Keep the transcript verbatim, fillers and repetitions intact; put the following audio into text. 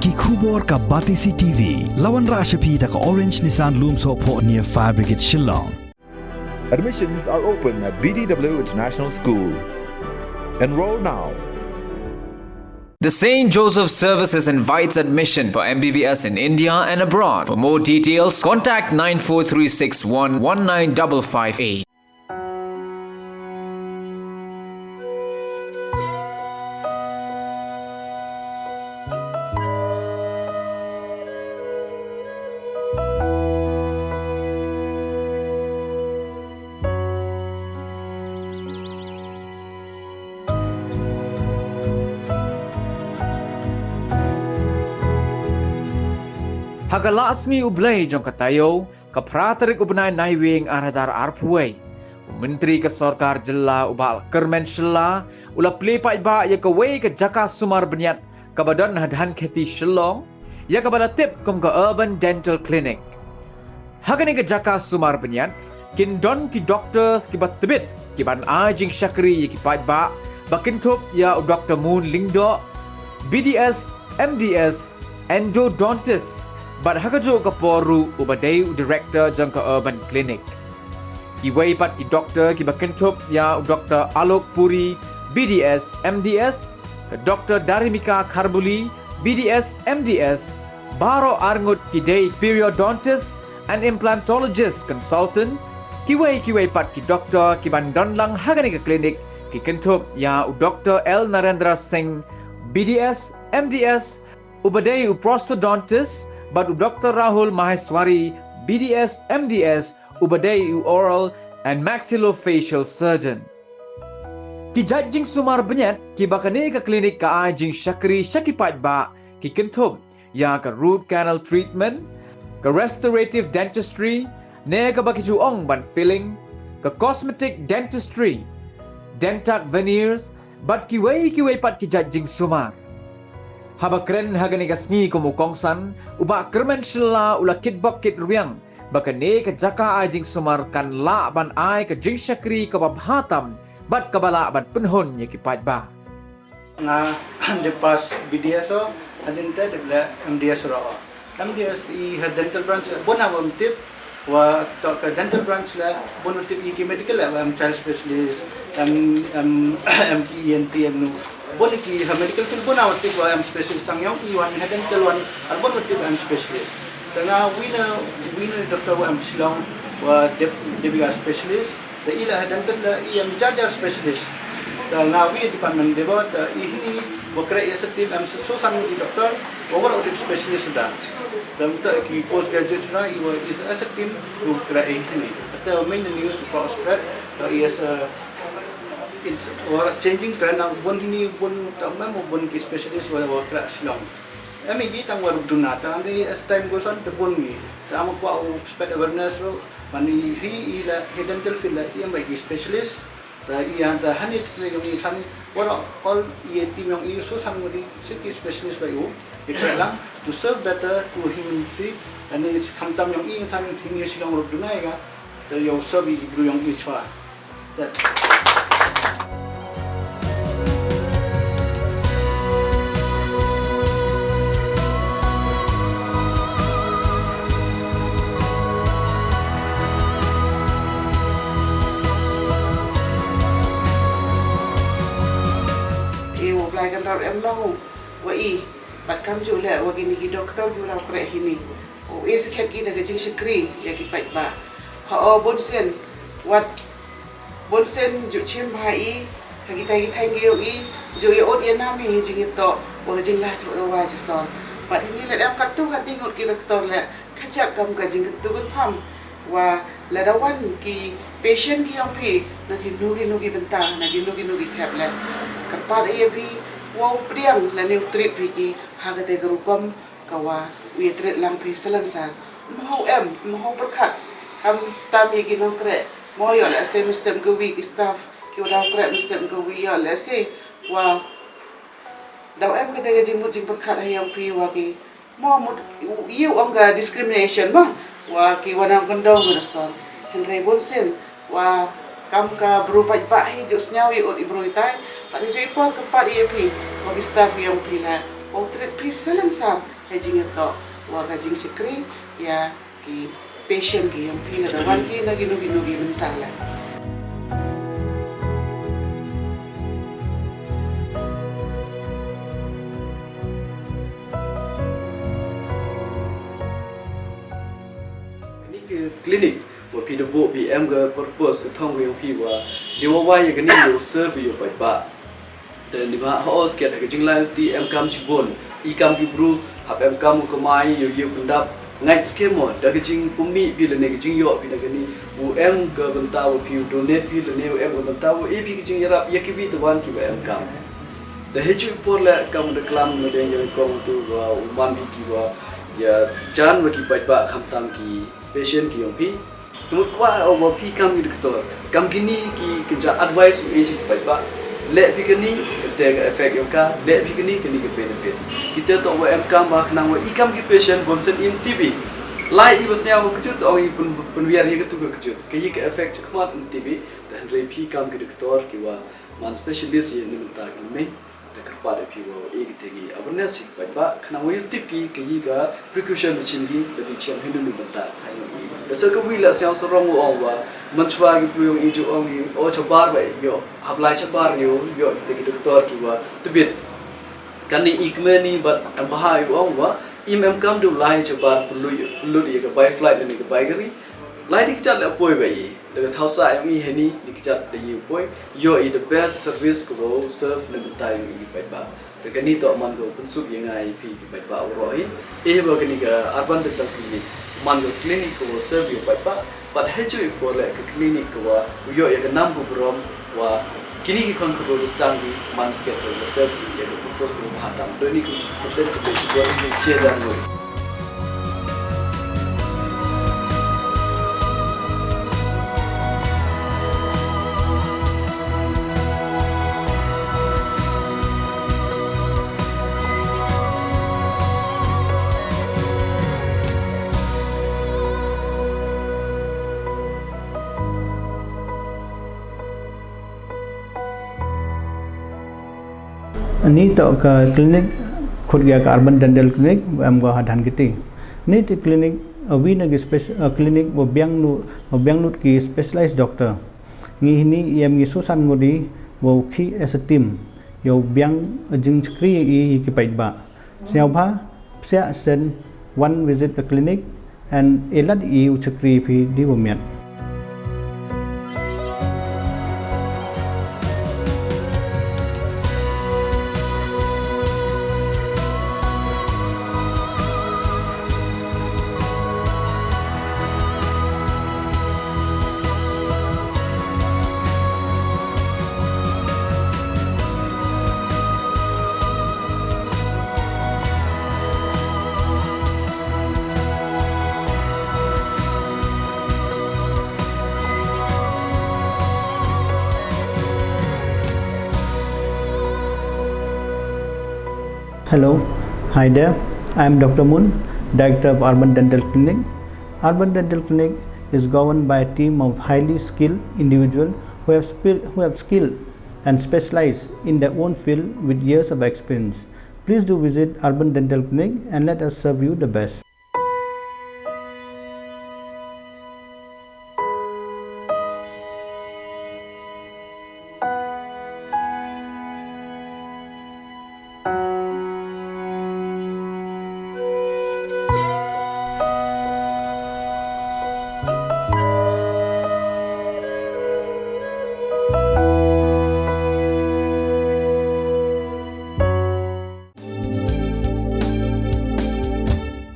Ki khubor ka Batesi T V. La wanrah sha phi da ka Orange Nissan Lumsohphoh near Fire Brigade Shillong. Admissions are open at B D W International School. Enroll now. The Saint Joseph Services invites admission for M B B S in India and abroad. For more details, contact nine four three six one one nine double five eight. Ha ka Lah Sngi U Blei jong ka taïew, ka phra tarik u bnai Naiwieng ar hajar arphew wei, u Myntri ka Sorkar Jylla u Bah Kyrmen Shylla u la plie paidbah ïa kawei ka jaka sumar bniat kaba don ha Dhankheti Shillong, ïa kaba la tip kum ka Urban Dental Clinic. Ha kane ka jaka sumar bniat kin don ki doctors kiba tbit kiban ai jingshakri ïa ki paidbah, ba kynthup ïa u Doctor Moon Lyngdoh, B D S, M D S, endodontist, bad ha kajuh ka por ruh uba dei u director jong ka Urban Clinic. Kiwei pat ki doctor kiba kynthup ïa u Doctor Alok Puri, B D S, M D S, ka Doctor Darimika Kharbuli, B D S, M D S, baroh arngut ki dei periodontist and implantologist consultants, kiwei kiwei pat ki doctor kiban don lang ha kane ka clinic ki kynthup ïa u Doctor L Narendra Singh, B D S, M D S, uba dei u prosthodontist, bad u Doctor Rahul Maheshwari, B D S, M D S, uba dei u oral and maxillofacial surgeon. Ki jait jingsumar bniat kiba kane ka clinic ka ai jingshakri sha ki paidbah ki kynthup ïa ka root canal treatment, ka restorative dentistry, ne kaba ki ju ong ban filling, ka cosmetic dentistry, Dentat veneers, bad kiwei kiwei pat ki jait jingsumar. Haba kren ha kane ka sngi kum u kongsan, u Bah Kyrmen Shylla u la kitbok kitrwiang ba kane ka jaka ai jingsumar kan lah ban ai ka jingshakri kaba bha tam bad kaba lah ban pynhun ïa ki paidbah. Nga dep pass B D S o, hadien te dep leh M D S ruh o. M D S i ha dental branch, bun haba ym tip, wa toh ka dental branch leh bun u tip, i ki medical leh wa em child specialist, em, em, em ki E N T, em nu. Bun ki ha medical field bun haba tip wa em specialist, tang ïong i wan ha dental wan ar bun u tip em specialist. Te nga wi na, wi na doctor wa em Shillong wa dep, dep ïa specialist. Te i la ha dental la i em jar jar specialist. Te nga wi department deba te i hini wa khreh ïa sa team em sa so san ngut i doctor, wa waroh dep specialist da. Te mynta ki postgraduate sa i wa i sa sa team wa khreh i hini. Te main news wa spread, te i sa, it's, wa changing trend na bun hini bun te mem bun ki specialist wa wa khreh Shillong. Em i tang wa ruh duna te ni as time goes on te bun ni. Te am kwah u spread awareness ruh. Mane hi i la, hi dental field la i em ba i specialist. Te i ha, te hani te yong i san, waroh all i team yong i so san ngut i siki specialist ba i u. I khreh lang to serve better to humanity. Ani khamtam yong i san hini Shillong ruh duna i ka. Te ïa u serve i bru yong i chwa. Te Ïa u Blai Kynthor em long u wa i, bad kamjooh leh wa kine ki doktor ki u dang khreh hini. U ïa sakhiat ki da ka jingshakri ïa ki paidbah. Ha o bun sien, wat bun sien ju chim bha i ha kita ki thaiñ ki yong i, ju ïa ud ïa nam i jingïatoh wa ka jinglaithuh dawa jingshon. Bad hini leh em katto katne ngut ki doktor leh ka jaka kam ka jingkyntu kynpham wa lada wan ki patient ki yong phi na kino kino ki bynta, na kino kino ki khep leh, kyrpad ïa phi wa u pdiang lane u treat phi ki ha kata ka rukom ka wa u ïa treat lang phi salonsar. Mhaw em, mhaw pyrkhat, khamtam ïa ki nongkhreh, mo ïoh lehse mynstep ka wi ki staff ki wa dang khreh mynstep ka wi ïoh lehse wa daw em kata ka jingmut jingpyrkhat ha yong phi wa ki mo mut ïa u ong ka discrimination mo wa ki wa nang kyndong ki da son. Hynrei bun sien wa kam ka bru paidbah hi ju sngew ïa ut i bru itai, pat hi ju i por kyrpad ïa phi wa ki staff yong phi la. U treat phi salonsar ha jingïatoh wa ka jingshakri ïa ki patient ki ïong phi lada wan ki na kino kino ki bynta leh. Kane ka clinic wa phi da buh phi em ka purpose ka thong ka ïong phi wa dei wa wai ïa kane ïa u serve ïa u paidbah. Te neibhah hooid skhet ha ka jinglai lynti em kam shibun, i kam ki bru hap em kam u kamai ïa u ïa u pyndap. Ngait skhem mo da ka jingpynmih phi lane ka jingïoh phi na kane, u em ka bynta wa phi u donate phi lane u em ka bynta wa e phi ka jingïarap ïa kiwei te wan kiwa em kam. Te ha juh i por leh kam da klam na dei ïa kong tu wa u man phi kiwa ïa jan wa ki paidbah khamtam ki patient ki ïong phi. Te mut kwah o wa phi kam ki doktor, kam kine ki kynja advice u e shi ki paidbah. Leh phi kane, kate ka effect ïong ka, leh phi kane, kane ka benefits. Kita toh wa em kam ba khnang wa i kam ki patient bym sngewtip i. Lai i ba sngewtip ka jut, ong i pyn, pynwiar ïa katu ka jut. Ka ïa ka effect chakhmat ym tip i. Te hynrei phi kam ki doktor kiwa man specialist ïa na bynta ka lymmiñ. Te kyrpad ïa phi wa e kita ki awareness ïa ki paidbah khnang wa ïoh tip ki ka ïa ka precaution ba shin ki lada shem hyndu na bynta. Te sa kawei la sñiaw sarong u ong wa mynshwa ki briew ïong i ju ong i o shabar ba ïoh, hap lai shabar ïoh, ïoh kita ki doktor kiwa tbit. Kane i kmen i bad em bha i u ong wa im em kam du lai shabar pynlut, pynlut ïa ka bai flight lane ka bai gari. Lai dei kjat la poi ba i. Da ka thaw sah ïong i heini, dei kjat da i u poi, ïoh i the best service ka wa serve na bynta ïong i ki paidbah. Te kane toh man ka pynsuk ïa nga ïa phi ki paidbah waroh hi. E ba kane ka Urban Dental Clinic man ka clinic ka wa serve ïa u paidbah. Bad ha juh i por leh ka clinic ka wa u ïoh ïa ka nam ka burom wa kine ki khon khubor ba sdang hi man skhet ka wa serve ïa ka purpose ka wa bha tam. Dei ni ka kyrteng ka wa shibun. Cheers and love. Ani toh ka clinic khut ïa ka Urban Dental Clinic em ko ha Dhankheti. Ni ti clinic, uh, wi na ki spec-, uh, clinic wa biang nu, wa biang lut ki specialized doctor. Ngi hini i em ngi susan ngudi wa u khi as a team. Yow biang, uh, jingchakri i ki paidbah. Sñiawbha, psiah send, wan visit a clinic, and i lad i u chakri phi di wa miat. Hello, hi there. I am Doctor Moon, Director of Urban Dental Clinic. Urban Dental Clinic is governed by a team of highly skilled individuals who have, spe- who have skill and specialize in their own field with years of experience. Please do visit Urban Dental Clinic and let us serve you the best.